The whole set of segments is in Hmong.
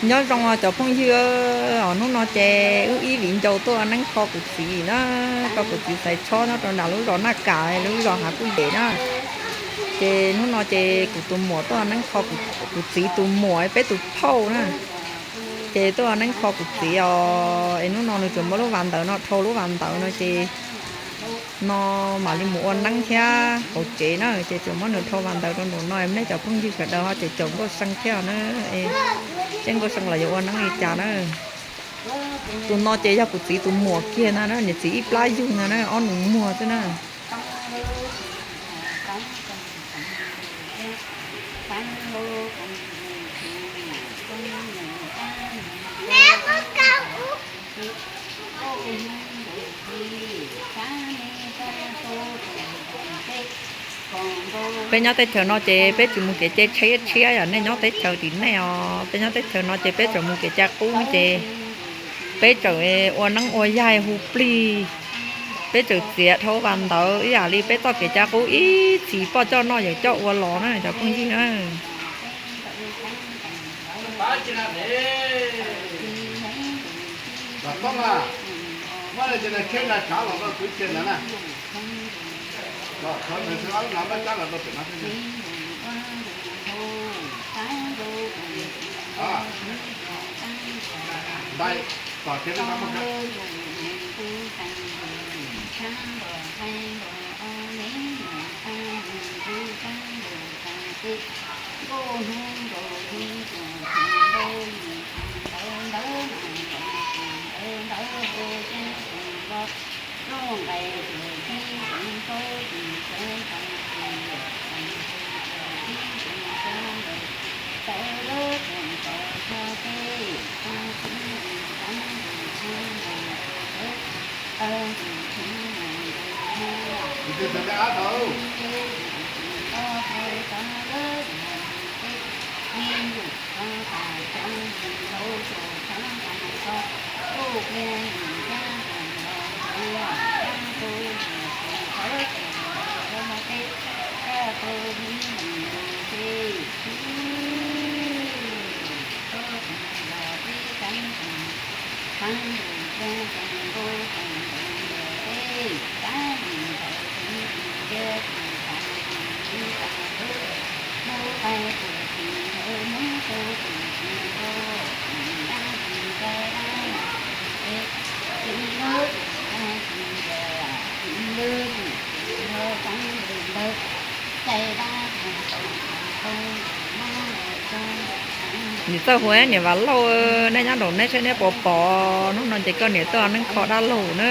Nyob zoo cov phooj ywg, hnub no ces wb ib viv ncaus tuaj ua neeb kho kuv txiv na, kho kuv txiv xaiv tshob nyob rau nram lub zos Naj Kam, lub zos Hav Kuj Yem na. Ces hnub no ces kuv tus muam tuaj ua neeb kho kuv txiv tus muam peb tus phauj na. Ces tuaj ua neeb kho kuv txiv os, es hnub no nws tsuas muab lub vas ntawv no dhau lub vas ntawv no ces no mam li mus ua neeb thiab hauv tsev na, ces tsuas muab nws dhau vas ntawv rau nraum no, nej cov phooj ywg sawv daws ho ces caum nkauj see thiab na. Seb nkauj see los yuav ua neeb li cas na. Tus no ces yog kuv txiv tus muam kiag ntag na, niam txiv ib plab yug ntag na, ob nus muag xwb na. Peb nyob teb chaws no ces peb tsis mus kev ce tshiab tshiab, yog nej nyob teb chaws tim nej os, peb nyob teb chaws no ces peb tseem mus kev cai qub ces peb tseem ua neeb ua yaig hu plig, peb tseem txiav dhau vas ntawv ib yam li peb txoj kev cai qub ib txhis poj coj noj yawm coj ua los na cov phooj ywg na. Niam txawj hu niam Vam Lauj, nej nyob nraum neb seb neb puas pom, hnub no ces koj niam tuaj neeb kho dab laug na.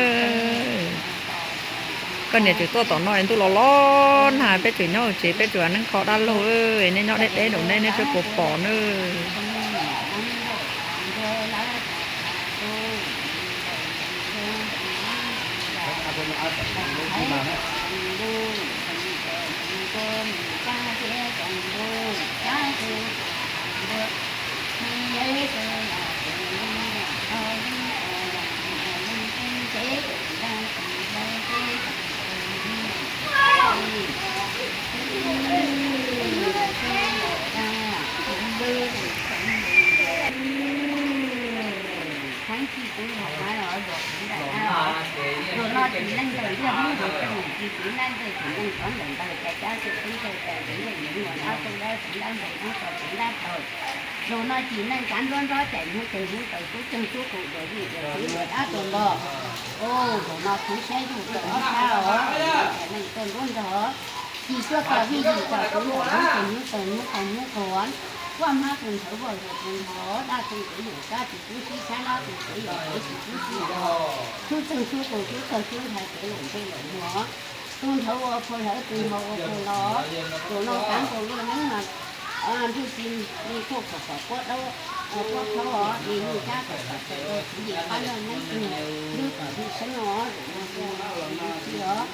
Koj niam tseem tuaj tom no ntuj los los nag, peb tseem nyob hauv tsev peb tseem neeb kho dab laug, nej nyob deb deb nraum neb neb seb puas pom na. Thaib txij kuv yog hais los zaum kuv nram dab, zaum no tsis leej ntawm ntiaj hmoob ntuj txeeg, tsis txiv nab ntsej tsis leej tov ntawm ntawd, cov cab tsis tub txawj tawm tsis ntsej yeev mus dab tub dab txiv dab npau dub tso txiv dab taug. Zaum no tsis leej kav nruab nrob caim hnyuv teg hnyuv taws kub tseeg kub kum dua vij dua txiv dua dab dua npog. Zaum no txhoov siab yug tuaj ob sab os, cov neeg tuaj nruab nrog. Tsis tuaj txog vij yim txog txiv ntawm hnyuv teg hnyuv taws hnyuv taug hnyuv qaug, kuaj hmab tus nthawv voj zus tus nthov dab tug kev yus kab tsis kub sib sab dab tug kev yus kev tsis kub sib yos. Tub tseeg tub tus tub txawg tub ntshai kev lawm ntsej lawm muag. Tus nthawv ua phua hlawv tus nthov ua phua los. Zaum no kav nkaus luaj neeb mas ntuj tsis li thuj khom kom quab daub quab khaub os, li nyuj cab kom kom txawm rau txiv yim qab noj neeb twg hlwb kom hlwb seeb os, zaum no ua tsis os.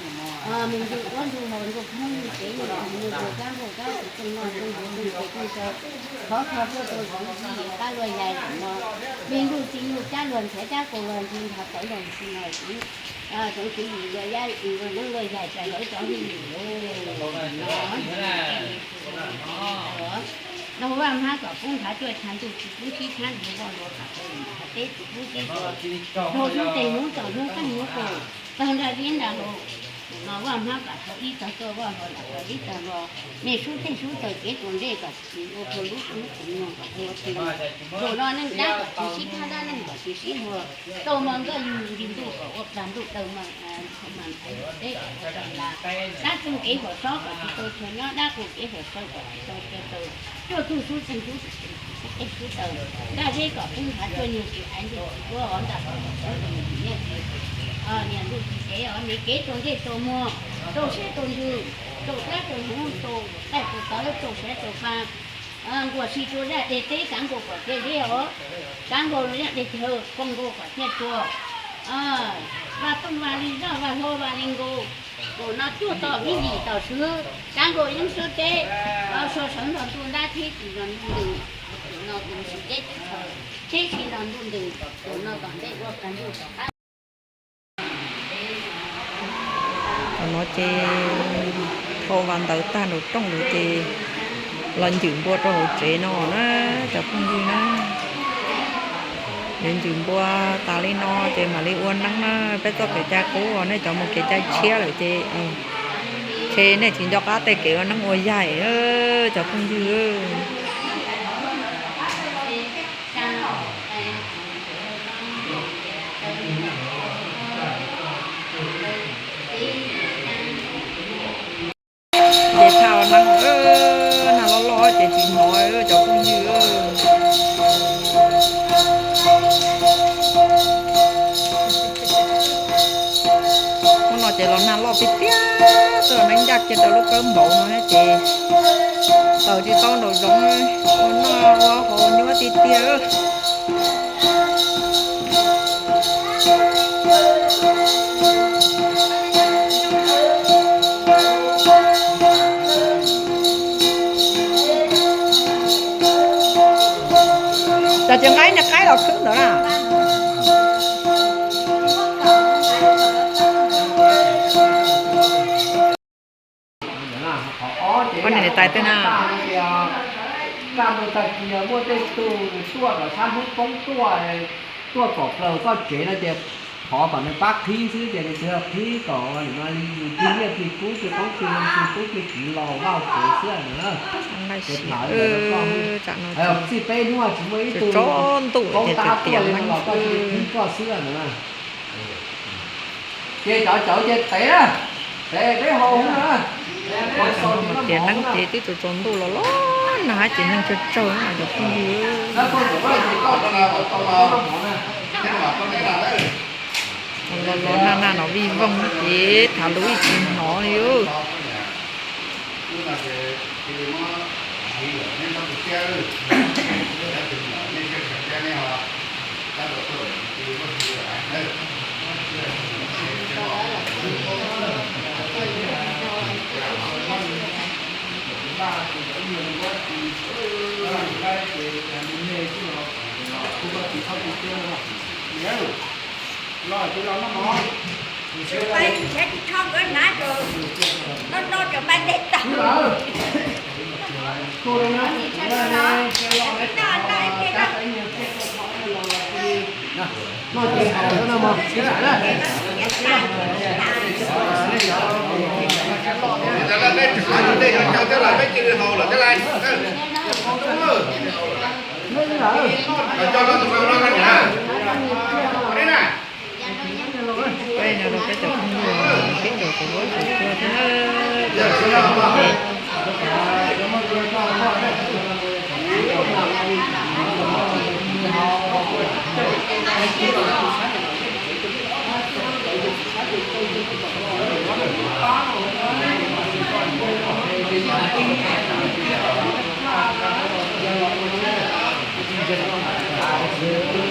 Me ntsis ua ntug haus ntug koob ntug kev ntug ntug kab ntug kab tsis tseej noj tseej haus tseej kev tseej tsaws. Thov kho tuaj rau txiv yim qab luaj yaig zaum no. Me ntuj tsis nyuj cab luag ntxhiav cab kaus luag ntxhi nthov tawv luag ntxhi no txiv. Tsoov txiv yim luag yab luag neeb luag yaig tsa hawv rov vij yim los. Raug Vaj Hmab kom pub nrhav cuaj tshav ntuj, tsis pub sib tshab ntxuag voj hlua, kom tau lus nram qab teb tsis pub sib hlua. Raug xub teg hnub tsaus hnub kab hnub kaus, tawg nraj zeb nraj hlau. Tus no Vaj Hmab kom tau ib tog tuaj voj hlua lam tau ib tog hlua. Nej sub teg sub taw kev tua nplej kom tsis ua pua lub hnub tus no kom ua pua. Tus no neej dab kom tsis sib tshab dab, neej kom tsis sib hlua. Tau mos nkauj yug nrig ntuj kom ua plag ntuj daw mas, mas teb kom tau plag las. Dab txeeg kev huam sob kom tsis tau chaw nyob, dab qus kev huam saw kom tsis tau chaw taw. Cuaj tug sub txeeg sub teg sub taw, nraj zeb kom pub nrhav cuaj nyuag tsis aiv ntuj tsis duab, hov nraj qhov kom pub rau nyiam nyiaj tsis, nyiam ntuj tsis cev, hov niam kev tua ntsej tua muag, rau siab rau ntsws, rau dab rau hnyuv, rau qaij rau tawv, rau siav rau fa. Nkuaj si rua zaj deg teb, kav nkaus kom thiaj liab os, kav nkaus zaj deg chaw, koog nkaus kom thiaj rua. Vaj tooj vaj li zoj, vaj hlua vaj li nkaus, tus no cuaj tom vib yim tom swv, kav nkaus yeeb suab teb, sau sawv nrog ntuj ntab tsheb tsis nrog ntuj ntws, tus no tus tsis teb tsis chaw, tsheb tsis nrog ntuj ntws, tus no tom ntej ua plag ntuj tom qab. Thaum no ces thau vas ntawv tag nraum rooj lawm ces los ncwm npua rau hauv tsev no na, cov phooj ywg na. Yuav ncwm npua tas li no ces mam li ua neeb na. Peb txoj kev cai qub, nej cov mus kev cai tshiab lawm ces, ces nej tsis nco qab tej kev ua neeb ua yaig, cov phooj ywg. Ces thaj neeb, nag loj loj ces tsis hnov cov phooj ywg. Hnub no ces los nag loj tiag tiag, tuaj neeb ncaj kiag rau lub kawb npaum no thiab ces taws tsis tau nraum zoov, ua noj ua haus nyuaj tiag tiag. Cas tsis nqa niag qaib los khwb ntawd na? Ua niam tais tej na. Kaj ntug tag kis muaj tej tug tuaj kom sab hnub poob tuaj, tuaj kom plaws koj tsev no ces thov kom nws pab qhib xwb ces nws tsis qhib kom nim no yus plig nyiaj plig kub plig qoob plig loo plig tub plig kiv los vaj tsev xwb na. Ces tham txij peb hnub tsis muaj ib tug tso ntuj poob tab tuaj li no los koj tsis qhib koj xwb na. Ces cov cawv ces tev na, tev peb haus na. Tias neeb ces twb tsaus tsaus ntuj los los nag ces neeg tsawg tsawg cov phooj ywg. Los los nag nag no vij voog ces tham lus ib tsis hnov li. Peb no rau peb cov phooj ywg, peb cov tau huab tau cua thiab na.